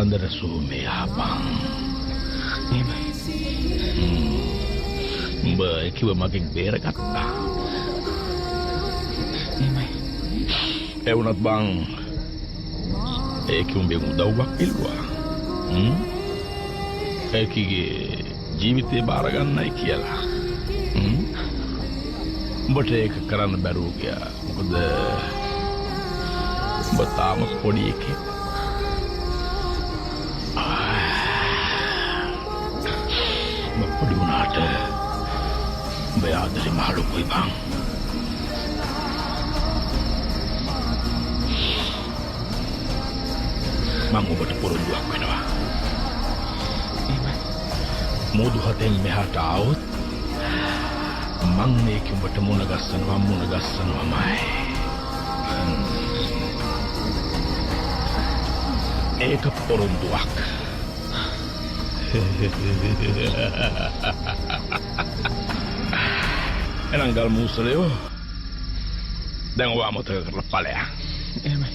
සඳර සෝමේ ආපන්. එහෙමයි. උඹ කිව්ව මගෙන් බේරගත්තා. එහෙමයි. ඒ වුණත් බං ඒක උඹෙන් උදව්වක් ඉල්ලුවා. ඒකිගේ ජීවිතේ බාර ගන්නයි කියලා. උඹට ඒක කරන්න බැරුව ගියා. මොකද උඹ තාම පොඩි එකෙක්. උඹ පොඩි වුණාට උඹ ආදරේ මහ ලොකුයි බං. මං ඔබට පොරොන්දුවක් වෙනවා. මෝදු හතෙන් මෙහාට ආවොත් මං මේක උඹට මුණ ගස්සනවා, මුණ ගස්සනවාමයි. ඒක පොරොන්දුවක්. එහෙනම් ගල් මූසලයෝ දැන් ඔයා අමතක කරලා ඵලයන්. එහෙමයි.